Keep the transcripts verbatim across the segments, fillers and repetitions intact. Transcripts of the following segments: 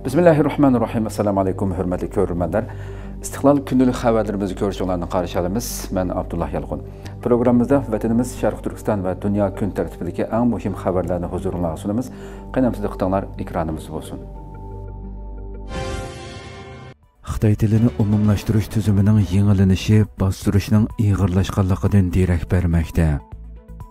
بىسمىللاھىررەھمانىررەھىم. ئەسسالامۇ ئەلەيكۇم، ھۆرمەتلىك كۆرۈرمەنلەر. ئىستىقلال كۈندىلىك خەۋەرلىرىمىزنى كۆرۈشۈڭلارنى قارشى ئالىمىز. مەن ئابدۇللا يالقۇن. پروگراممىمىزدا ۋەتىنىمىز شەرقىي تۈركىستان ۋە دۇنيا كۈن تەرتىپىدىكى ئەڭ مۇھىم خەۋەرلەرنى ھۇزۇرۇڭلارغا سۇنىمىز. قېنى ئەمدى دىققىتىڭلار ئېكرانىمىزدا بولسۇن. خىتاي تىلىنى ئومۇملاشتۇرۇش تۈزۈمىنىڭ يېڭىلىنىشى باستۇرۇشنىڭ ئېغىرلاشقانلىقىدىن دېرەك بەرمەكتە.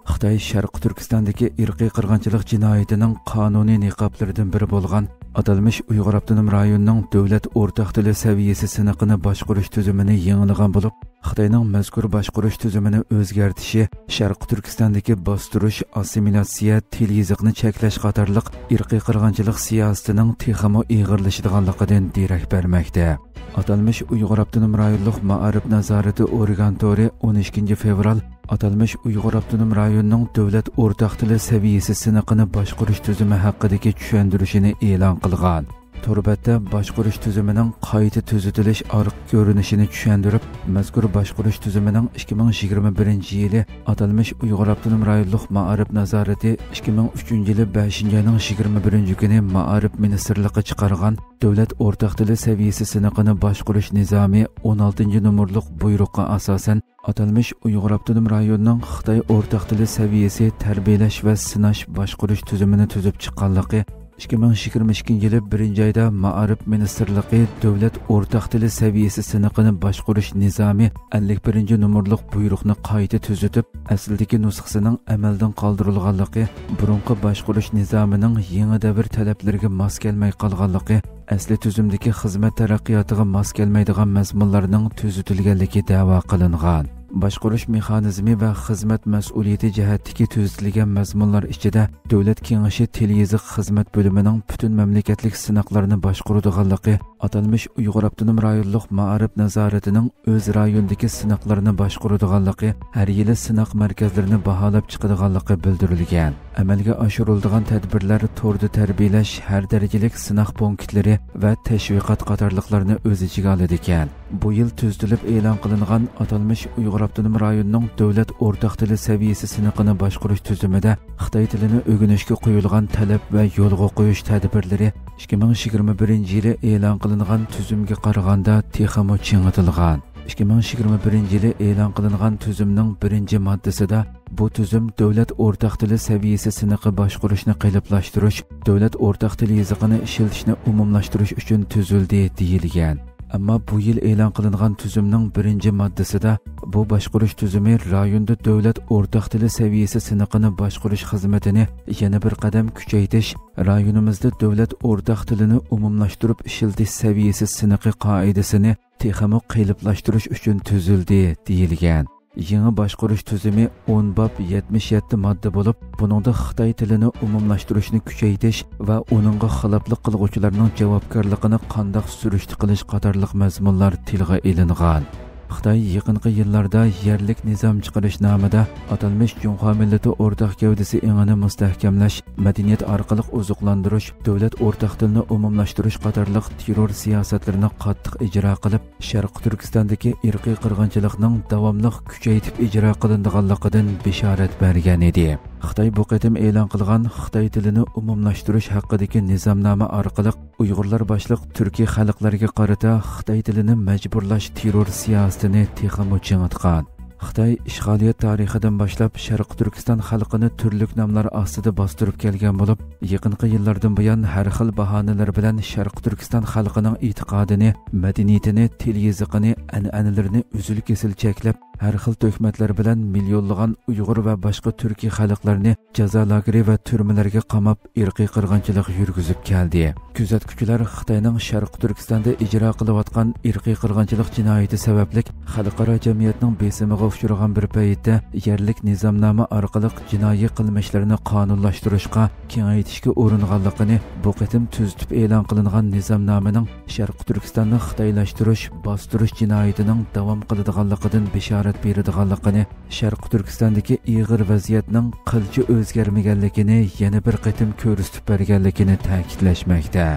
خىتاي شەرقىي تۈركىستاندىكى ئىرقىي قىرغىنچىلىق جىنايىتىنىڭ قانۇنىي نىقابلىرىدىن بىرى بولغان ئاتالمىش ئۇيغۇر ئاپتونوم رايونىنىڭ دۆلەت ئورتاق تىلى سەۋىيەسى سىنىقىنى باشقۇرۇش تۈزۈمىنى يېڭىلىغان بولۇپ، خىتاينىڭ مەزكۇر باشقۇرۇش تۈزۈمىنى ئۆزگەرتىشى شەرقىي تۈركىستاندىكى باستۇرۇش، ئاسسىمىلياتسىيە، تىل يېزىقنى چەكلەش قاتارلىق ئىرقىي قىرغىنچىلىق سىياسىتىنىڭ تېخىمۇ ئېغىرلىشىدىغانلىقىدىن دېرەك بەرمەكتە. ئاتالمىش ئۇيغۇر ئاپتونوم رايونلۇق مائارىپ نازارىتى ئورگان تورى ئون ئىككىنچى فېۋرال ئاتالمىش ئۇيغۇر ئاپتونوم رايونىنىڭ دۆلەت ئورتاق تىلى سەۋىيەسى سىنىقىنى باشقۇرۇش تۈزۈمى ھەققىدىكى چۈشەندۈرۈشىنى ئېلان قىلغان. تور بەتتە باشقۇرۇش تۈزۈمىنىڭ قايتا تۈزىتىلىش ئارقا كۆرۈنۈشىنى چۈشەندۈرۈپ، مەزكۇر باشقۇرۇش تۈزۈمىنىڭ ئىككى مىڭ يىگىرمە بىرىنچى يىلى ئاتالمىش ئۇيغۇر ئاپتونوم رايونلۇق مائارىپ نازارىتى ئىككى مىڭ ئۈچىنچى يىلى بەشىنچى ئاينىڭ يىگىرمە بىرىنچى كۈنى مائارىپ مىنىستىرلىقى چىقارغان دۆلەت ئورتاق تىلى سەۋىيەسى سىنىقىنى باشقۇرۇش نىزامى ئون ئالتىنچى نومۇرلۇق بۇيرۇققا ئاساسەن، ئاتالمىش ئۇيغۇر ئاپتونوم رايونىنىڭ خىتاي ئورتاق تىلى سەۋىيەسى تەربىيەلەش ۋە سىناش باشقۇرۇش تۈزۈمىنى تۈزۈپ چىققانلىقى، ئىككى مىڭ يىگىرمە ئىككىنچى يىلى بىرىنچى ئايدا مائارىپ مىنىستىرلىقى دۆلەت ئورتاق تىلى سەۋىيەسى سىنىقىنى باشقۇرۇش نىزامى ئەللىك بىرىنچى نومۇرلۇق بۇيرۇقنى قايتا تۈزىتىپ، ئەسلىدىكى نۇسخىسىنىڭ ئەمەلدىن قالدۇرۇلغانلىقى، بۇرۇنقى باشقۇرۇش نىزامىنىڭ يېڭى دەۋر تەلەپلىرىگە ماس كەلمەي قالغانلىقى، ئەسلى تۈزۈمدىكى خىزمەت تەرەققىياتىغا ماس كەلمەيدىغان مەزمۇنلارنىڭ تۈزىتىلگەنلىكى دەۋا قىلىنغان. باشقۇرۇش مېخانىزمى ۋە خىزمەت مەسئۇلىيىتى جەھەتتىكى تۈزىتىلگەن مەزمۇنلار ئىچىدە، دۆلەت كېڭىشى تىل يېزىق خىزمەت بۆلۈمىنىڭ پۈتۈن مەملىكەتلىك سىناقلارنى باشقۇرىدىغانلىقى، ئاتالمىش ئۇيغۇر ئاپتونوم رايونلۇق مائارىپ نازارىتىنىڭ ئۆز رايونىدىكى سىناقلارنى باشقۇرىدىغانلىقى، ھەر يىلى سىناق مەركەزلىرىنى باھالاپ چىقىدىغانلىقى بىلدۈرۈلگەن. ئەمەلگە ئاشۇرۇلىدىغان تەدبىرلەر توردا تەربىيەلەش، ھەر دەرىجىلىك سىناق پونكىتلىرى ۋە تەشۋىقات قاتارلىقلارنى ئۆز ئىچىگە ئالىدىكەن. بۇ يىل تۈزىتىلىپ ئېلان قىلىنغان ئاتالمىش ئۇيغۇر ئاپتونوم رايونىنىڭ دۆلەت ئورتاق تىلى سەۋىيەسى سىنىقىنى باشقۇرۇش تۈزۈمىدە خىتاي تىلىنى ئۆگىنىشكە قويۇلغان تەلەپ ۋە يولغا قويۇش تەدبىرلىرى ئىككى مىڭ يىگىرمە بىرىنچى يىلى ئېلان قىلىنغان تۈزۈمگە قارىغاندا تېخىمۇ چىڭىتىلغان. ئىككى مىڭ يىگىرمە بىرىنچى يىلى ئېلان قىلىنغان تۈزۈمنىڭ بىرىنچى ماددىسىدا، بۇ تۈزۈم دۆلەت ئورتاق تىلى سەۋىيەسى سىنىقى باشقۇرۇشنى قېلىپلاشتۇرۇش، دۆلەت ئورتاق تىل يېزىقىنى ئىشلىتىشنى ئومۇملاشتۇرۇش ئۈچۈن تۈزۈلدى، دېيىلگەن. ئەمما بۇ يىل ئېلان قىلىنغان تۈزۈمنىڭ بىرىنچى ماددىسىدا، بۇ باشقۇرۇش تۈزۈمى رايوندا دۆلەت ئورتاق تىلى سەۋىيەسى سىنىقىنى باشقۇرۇش خىزمىتىنى يەنە بىر قەدەم كۈچەيتىش، رايونىمىزدا دۆلەت ئورتاق تىلىنى ئومۇملاشتۇرۇپ ئىشلىتىش سەۋىيەسى سىنىقى قائىدىسىنى تېخىمۇ قېلىپلاشتۇرۇش ئۈچۈن تۈزۈلدى، دېيىلگەن. يېڭى باشقۇرۇش تۈزۈمى ئون باب، يەتمىش يەتتە ماددا بولۇپ، بۇنىڭدا خىتاي تىلىنى ئومۇملاشتۇرۇشنى كۈچەيتىش ۋە ئۇنىڭغا خىلاپلىق قىلغۇچىلارنىڭ جاۋابكارلىقىنى قانداق سۈرۈشتە قىلىش قاتارلىق مەزمۇنلار تىلغا ئېلىنغان. خىتاي يېقىنقى يىللاردا يەرلىك نىزام چىقىرىش نامىدا ئاتالمىش جۇڭخۇا مىللىتى ئورتاق گەۋدىسى ئېڭىنى مۇستەھكەملەش، مەدەنىيەت ئارقىلىق ئوزۇقلاندۇرۇش، دۆلەت ئورتاق تىلىنى ئومۇملاشتۇرۇش قاتارلىق تېررور سىياسەتلىرىنى قاتتىق ئىجرا قىلىپ، شەرقىي تۈركىستاندىكى ئىرقىي قىرغىنچىلىقنىڭ داۋاملىق كۈچەيتىپ ئىجرا قىلىنىدىغانلىقىدىن بېشارەت بەرگەن ئىدى. خىتاي بۇ قېتىم ئېلان قىلغان خىتاي تىلىنى ئومۇملاشتۇرۇش ھەققىدىكى نىزامنامە ئارقىلىق ئۇيغۇرلار باشلىق تۈركىي خەلقلەرگە قارىتا خىتاي تىلىنى مەجبۇرلاش تېررور سىياسىتىنى تېخىمۇ چىڭىتقان. خىتاي ئىشغالىيەت تارىخىدىن باشلاپ شەرقىي تۈركىستان خەلقىنى تۈرلۈك ناملار ئاستىدا باستۇرۇپ كەلگەن بولۇپ، يېقىنقى يىللاردىن بۇيان ھەر خىل باھانىلەر بىلەن شەرقىي تۈركىستان خەلقىنىڭ ئېتىقادىنى، مەدەنىيىتىنى، تىل يېزىقىنى، ئەنئەنىلىرىنى ئۈزۈل-كېسىل چەكلەپ، ھەر خىل تۆھمەتلەر بىلەن مىليونلىغان ئۇيغۇر ۋە باشقا تۈركىي خەلقلەرنى جازا لاگېرى ۋە تۈرمىلەرگە قاماپ، ئىرقىي قىرغىنچىلىق يۈرگۈزۈپ كەلدى. كۆزەتكۈچىلەر خىتاينىڭ شەرقىي تۈركىستاندا ئىجرا قىلىۋاتقان ئىرقىي قىرغىنچىلىق جىنايىتى سەۋەبلىك خەلقئارا جەمئىيەتنىڭ بېسىمىغا ئۇچرىغان بىر پەيتتە، يەرلىك نىزامنامە ئارقىلىق جىنايى قىلمىشلىرىنى قانۇنلاشتۇرۇشقا، كېڭەيتىشكە ئۇرۇنغانلىقىنى، بۇ قېتىم تۈزىتىپ ئېلان قىلىنغان نىزامنامىنىڭ شەرقىي تۈركىستاننى خىتايلاشتۇرۇش، باستۇرۇش جىنايىتىنىڭ داۋام قىلىدىغانلىقىدىن بېشارەت بېرىدىغانلىقىنى، شەرقىي تۈركىستاندىكى ئېغىر ۋەزىيەتنىڭ قىلچە ئۆزگەرمىگەنلىكىنى يەنە بىر قېتىم كۆرسىتىپ بەرگەنلىكىنى تەكىتلەشمەكتە.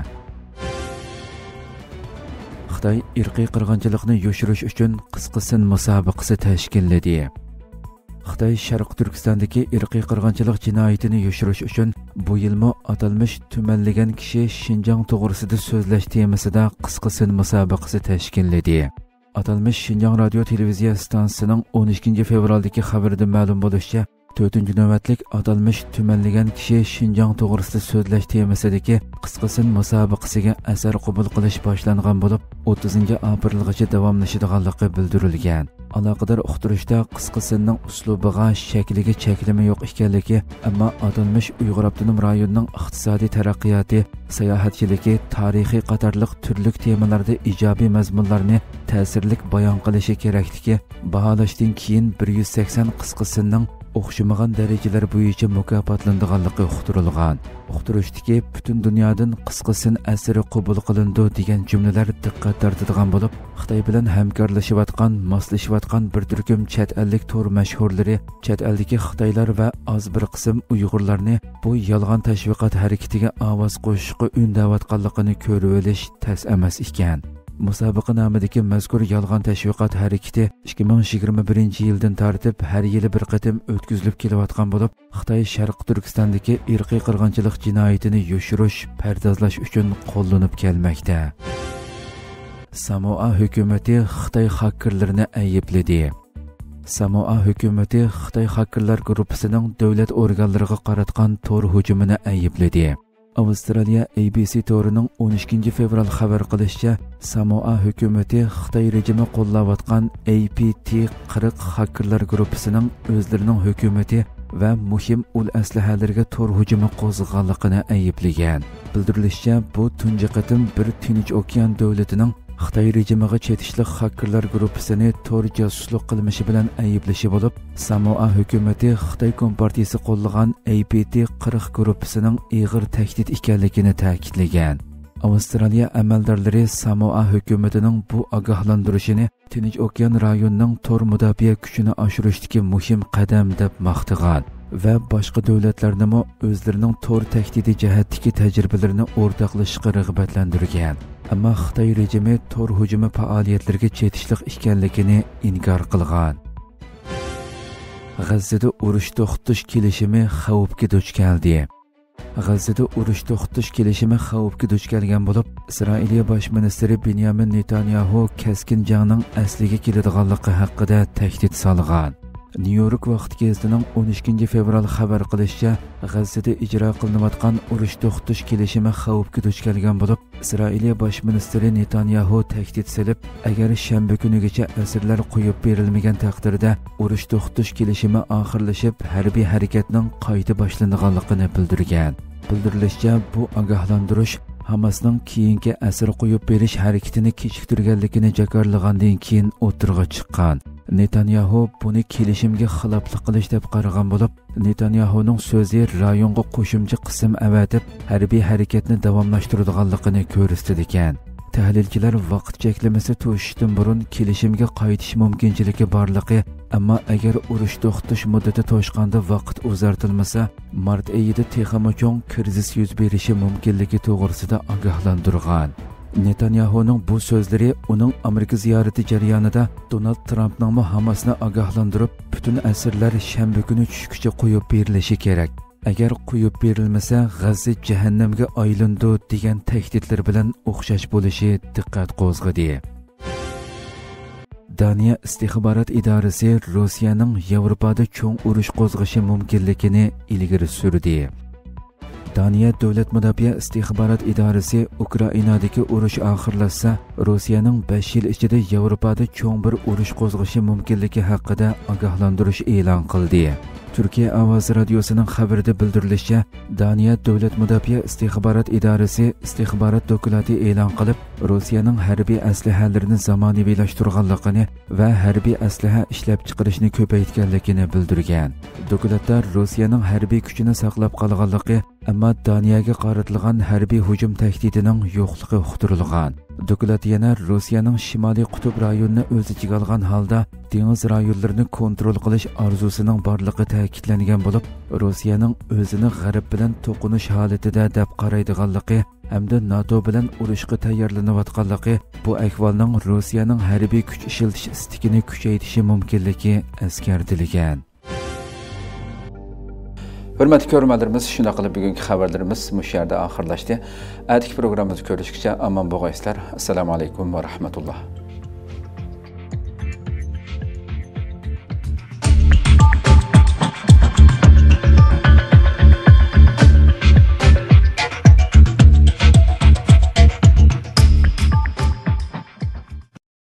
خىتاي ئىرقىي قىرغىنچىلىقنى يوشۇرۇش ئۈچۈن قىسقا سىن مۇسابىقىسى تەشكىللىدى. خىتاي شەرقىي تۈركىستاندىكى ئىرقىي قىرغىنچىلىق جىنايىتىنى يوشۇرۇش ئۈچۈن بۇ يىلمۇ ئاتالمىش تۈمەنلىگەن كىشى شىنجاڭ توغرىسىدا سۆزلەش تېمىسىدا قىسقا سىن مۇسابىقىسى تەشكىللىدى. ئاتالمىش شىنجاڭ رادىيو تېلېۋىزىيە ئىستانسىسىنىڭ ئون ئىككىنچى فېۋرالدىكى خەۋىرىدە مەلۇم بولۇشىچە، تۆتىنچى نۆۋەتلىك ئاتالمىش تۈمەنلىگەن كىشى شىنجاڭ توغرىسىدا سۆزلەش تېمىسىدىكى قىسقا سىن مۇسابىقىسىگە ئەسەر قوبۇل قىلىش باشلانغان بولۇپ، ئوتتۇزىنچى ئاپرېلغىچە داۋاملىشىدىغانلىقى بىلدۈرۈلگەن. ئالاقىدار ئۇقتۇرۇشتا قىسقا سىننىڭ ئۇسلۇبىغا، شەكلىگە چەكلىمە يوق ئىكەنلىكى، ئەمما ئاتالمىش ئۇيغۇر ئاپتونوم رايونىنىڭ ئىقتىسادىي تەرەققىياتى، ساياھەتچىلىكى، تارىخى قاتارلىق تۈرلۈك تېمىلاردا ئىجابىي مەزمۇنلارنى تەسىرلىك بايان قىلىشى كېرەكلىكى، باھالاشتىن كېيىن بىر يۈز سەكسەن قىسقا سىننىڭ ئوخشىمىغان دەرىجىلەر بويىچە مۇكاپاتلىنىدىغانلىقى ئۇقتۇرۇلغان. ئۇقتۇرۇشتىكى «پۈتۈن دۇنيادىن قىسقا سىن ئەسىرى قوبۇل قىلىنىدۇ» دېگەن جۈملىلەر دىققەت تارتىدىغان بولۇپ، خىتاي بىلەن ھەمكارلىشىۋاتقان، ماسلىشىۋاتقان بىر تۈركۈم چەت ئەللىك تور مەشھۇرلىرى، چەت ئەلدىكى خىتايلار ۋە ئاز بىر قىسىم ئۇيغۇرلارنى بۇ يالغان تەشۋىقات ھەرىكىتىگە ئاۋاز قوشۇشقا ئۈندەۋاتقانلىقىنى كۆرۈۋېلىش تەس ئەمەس ئىكەن. مۇسابىقە نامىدىكى مەزكۇر يالغان تەشۋىقات ھەرىكىتى ئىككى مىڭ يىگىرمە بىرىنچى يىلدىن تارتىپ ھەر يىلى بىر قېتىم ئۆتكۈزۈلۈپ كېلىۋاتقان بولۇپ، خىتاي شەرقىي تۈركىستاندىكى ئىرقىي قىرغىنچىلىق جىنايىتىنى يوشۇرۇش، پەردازلاش ئۈچۈن قوللىنىپ كەلمەكتە. ساموئا ھۆكۈمىتى خىتاي خاككېرلىرىنى ئەيىبلىدى. ساموئا ھۆكۈمىتى خىتاي خاككېرلار گۇرۇپپىسىنىڭ دۆلەت ئورگانلىرىغا قاراتقان تور ھۇجۇمىنى ئەيىبلىدى. ئاۋسترالىيە ئەي بى سى تورىنىڭ ئون ئىككىنچى فېۋرال خەۋەر قىلىشىچە، ساموئا ھۆكۈمىتى خىتاي رېجىمى قوللاۋاتقان ئەي پى تى قىرىق خاككېرلار گۇرۇپپىسىنىڭ ئۆزلىرىنىڭ ھۆكۈمىتى ۋە مۇھىم ئۇل ئەسلىھەلىرىگە تور ھۇجۇمى قوزغىغانلىقىنى ئەيىبلىگەن. بىلدۈرۈلۈشىچە، بۇ تۇنجى قېتىم بىر تىنچ ئوكيان دۆلىتىنىڭ خىتاي رېجىمىغا چېتىشلىق خاككېرلار گۇرۇپپىسىنى تور جاسۇسلۇق قىلمىشى بىلەن ئەيىبلىشى بولۇپ، ساموئا ھۆكۈمىتى خىتاي كومپارتىيىسى قوللىغان ئەي پى تى قىرىق گۇرۇپپىسىنىڭ ئېغىر تەھدىت ئىكەنلىكىنى تەكىتلىگەن. ئاۋسترالىيە ئەمەلدارلىرى ساموئا ھۆكۈمىتىنىڭ بۇ ئاگاھلاندۇرۇشىنى تىنچ ئوكيان رايونىنىڭ تور مۇداپىئە كۈچىنى ئاشۇرۇشتىكى مۇھىم قەدەم دەپ ماختىغان ۋە باشقا دۆلەتلەرنىمۇ ئۆزلىرىنىڭ تور تەھدىتى جەھەتتىكى تەجرىبىلىرىنى ئورتاقلىشىشقا رىغبەتلەندۈرگەن. ئەمما خىتاي رېجىمى تور ھۇجۇمى پائالىيەتلىرىگە چېتىشلىق ئىكەنلىكىنى ئىنكار قىلغان. غەززىدە ئۇرۇش توختىتىش كېلىشىمى خەۋپكە دۇچ كەلدى. غەززىدە ئۇرۇش توختىتىش كېلىشىمى خەۋپكە دۇچ كەلگەن بولۇپ، ئىسرائىلىيە باش مىنىستىرى بېنيامىن نېتانياھۇ كەسكىن جەڭنىڭ ئەسلىگە كېلىدىغانلىقى ھەققىدە تەھدىت سالغان. نيۇ يورك ۋاقىت گېزىتىنىڭ ئون ئىككىنچى فېۋرال خەۋەر قىلىشىچە، غەززىدە ئىجرا قىلىنىۋاتقان ئۇرۇش توختىتىش كېلىشىمى خەۋپكە دۇچ كەلگەن بولۇپ، ئىسرائىلىيە باش مىنىستىرى نېتانياھۇ تەھدىت سېلىپ، ئەگەر شەنبە كۈنىگىچە ئەسىرلەر قويۇپ بېرىلمىگەن تەقدىردە، ئۇرۇش توختىتىش كېلىشىمى ئاخىرلىشىپ، ھەربىي ھەرىكەتنىڭ قايتا باشلىنىدىغانلىقىنى بىلدۈرگەن. بىلدۈرۈلۈشىچە، بۇ ئاگاھلاندۇرۇش ھاماسنىڭ كېيىنكى ئەسىر قويۇپ بېرىش ھەرىكىتىنى كېچىكتۈرگەنلىكىنى جاكارلىغاندىن كېيىن ئوتتۇرىغا چىققان. نېتانياھۇ بۇنى كېلىشىمگە خىلاپلىق قىلىش دەپ قارىغان بولۇپ، نېتانياھۇنىڭ سۆزى رايونغا قوشۇمچە قىسىم ئەۋەتىپ، ھەربىي ھەرىكەتنى داۋاملاشتۇرىدىغانلىقىنى كۆرسىتىدىكەن. تەھلىلچىلەر ۋاقىت چەكلىمىسى توشۇشتىن بۇرۇن كېلىشىمگە قايتىش مۇمكىنچىلىكى بارلىقى، ئەمما ئەگەر ئۇرۇش توختىتىش مۇددىتى توشقاندا ۋاقىت ئۇزارتىلمىسا، مارت ئېيىدا تېخىمۇ چوڭ كىرىزىس يۈز بېرىشى مۇمكىنلىكى توغرىسىدا ئاگاھلاندۇرغان. نېتانياھۇنىڭ بۇ سۆزلىرى ئۇنىڭ ئامېرىكا زىيارىتى جەريانىدا دونالد ترامپنىڭمۇ ھاماسنى ئاگاھلاندۇرۇپ، پۈتۈن ئەسىرلەر شەنبە كۈنى چۈشكىچە قويۇپ بېرىلىشى كېرەك. ئەگەر قويۇپ بېرىلمىسە، غەززە جەھەننەمگە ئايلىنىدۇ، دېگەن تەھدىتلىرى بىلەن ئوخشاش بولۇشى دىققەت قوزغىدى. دانىيە ئىستىخبارات ئىدارىسى روسىيەنىڭ ياۋروپادا چوڭ ئۇرۇش قوزغىشى مۇمكىنلىكىنى ئىلگىرى سۈردى. دانىيە دۆلەت مۇداپىئە ئىستىخبارات ئىدارىسى ئۇكرائىنادىكى ئۇرۇش ئاخىرلاشسا، روسىيەنىڭ بەش يىل ئىچىدە ياۋروپادا چوڭ بىر ئۇرۇش قوزغىشى مۇمكىنلىكى ھەققىدە ئاگاھلاندۇرۇش ئېلان قىلدى. تۈركىيە ئاۋازى رادىيوسىنىڭ خەۋىرىدە بىلدۈرۈلۈشىچە، دانىيە دۆلەت مۇداپىئە ئىستىخبارات ئىدارىسى ئىستىخبارات دوكلاتى ئېلان قىلىپ، روسىيەنىڭ ھەربىي ئەسلىھەلىرىنى زامانىۋىلاشتۇرغانلىقىنى ۋە ھەربىي ئەسلىھە ئىشلەپچىقىرىشنى كۆپەيتكەنلىكىنى بىلدۈرگەن. دوكلاتتا روسىيەنىڭ ھەربىي كۈچىنى ساقلاپ قالغانلىقى، ئەمما دانىيەگە قارىتىلغان ھەربىي ھۇجۇم تەھدىتىنىڭ يوقلۇقى ئۇقتۇرۇلغان. دوكلات يەنە روسىيەنىڭ شىمالىي قۇتۇپ رايونىنى ئۆز ئىچىگە ئالغان ھالدا دېڭىز رايونلىرىنى كونترول قىلىش ئارزۇسىنىڭ بارلىقى تەكىتلەنگەن بولۇپ، روسىيەنىڭ ئۆزىنى غەرب بىلەن توقۇنۇش ھالىتىدە دەپ قارايدىغانلىقى ھەمدە ناتو بىلەن ئۇرۇشقا تەييارلىنىۋاتقانلىقى بۇ ئەھۋالنىڭ روسىيەنىڭ ھەربىي كۈچ ئىشلىتىش ئىستىكىنى كۈچەيتىشى مۇمكىنلىكى ئەسكەرتىلگەن. ھۆرمەتلىك كۆرۈرمەنلىرىمىز، شۇنداق قىلىپ بۈگۈنكى خەۋەرلىرىمىز مۇشۇ يەردە ئاخىرلاشتى. ئەتىكى پروگراممىمىزدا كۆرۈشكىچە ئامان بولغايسىلەر. ئەسسالامۇ ئەلەيكۇم ۋە رەھمەتۇللا.